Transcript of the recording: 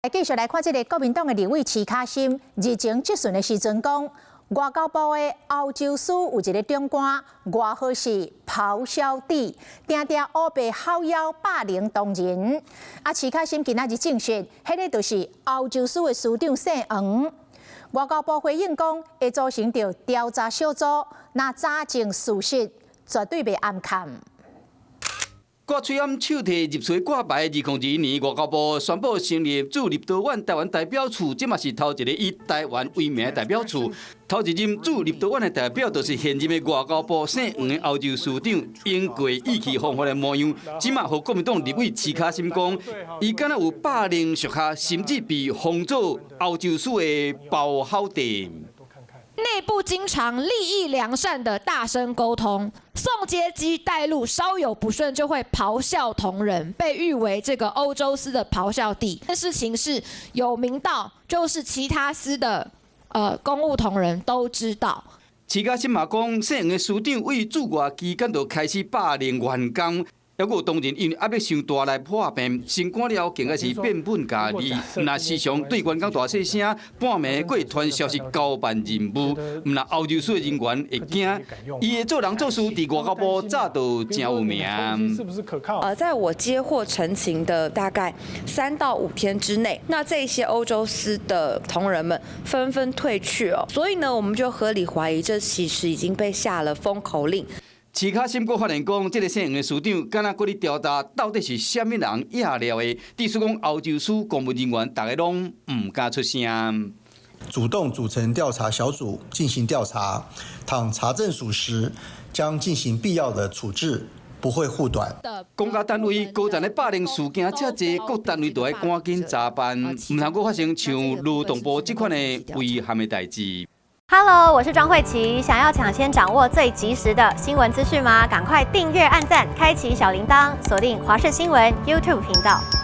繼續來看這个國民黨的立委徐卡心，日前質詢的時陣講，外交部的歐洲司有一个長官，外號是咆哮帝，定定烏白吼囂霸凌同仁。啊，徐卡心今仔日證實，彼个就是歐洲司的司長姓黃。外交部回應講，會組成著調查小組，若查證屬實，絕對袂掩崁。掛喙罨手提入喙掛牌，2021年外交部宣布成立駐立陶宛台灣代表處，這嘛是頭一个以台灣為名的代表處。頭一任駐立陶宛的代表，就是現任的外交部姓黃的歐洲司長，英國意氣風發的模樣。這馬予國民黨立委徐卡心講，伊敢若有霸凌屬下，甚至被封做歐洲司的咆哮帝。內部經常立意良善的大聲溝通，送接機帶路，稍有不順就會咆哮同仁，被譽為這個歐洲司的咆哮帝。這事情是有名到，就是其他司的公務同仁都知道。徐卡心嘛講，姓黃的司長為駐外期間就開始霸凌員工。猶閣有同仁因為壓力傷大來破病，新冠了更加是變本加厲。毋但時常對員工大細聲，半暝閣會傳消息交辦任務，毋但歐洲司的人員會驚，伊的做人做事佇外交部早就誠有名。是不是可靠？在我接獲陳情的大概3到5天之內，那這些歐洲司的同仁們紛紛退去哦，所以呢，我們就合理懷疑，這其實已經被下了封口令。徐卡心閣發現講，這个姓黃的司長，敢若閣咧調查到底是啥物人惹了的。意思講歐洲司公務人員，逐个攏毋敢出聲。主動組成調查小組進行調查，倘查證屬實，將進行必要的處置，不會護短。公家單位高層的霸凌事件遮濟，各單位都愛趕緊查辦，毋通閣發生像勞動部這款的遺憾的代誌。 Hello，我是莊慧琪。想要搶先掌握最及時的新聞資訊嗎？趕快訂閱、按讚、開啟小鈴鐺，鎖定華視新聞 YouTube 頻道。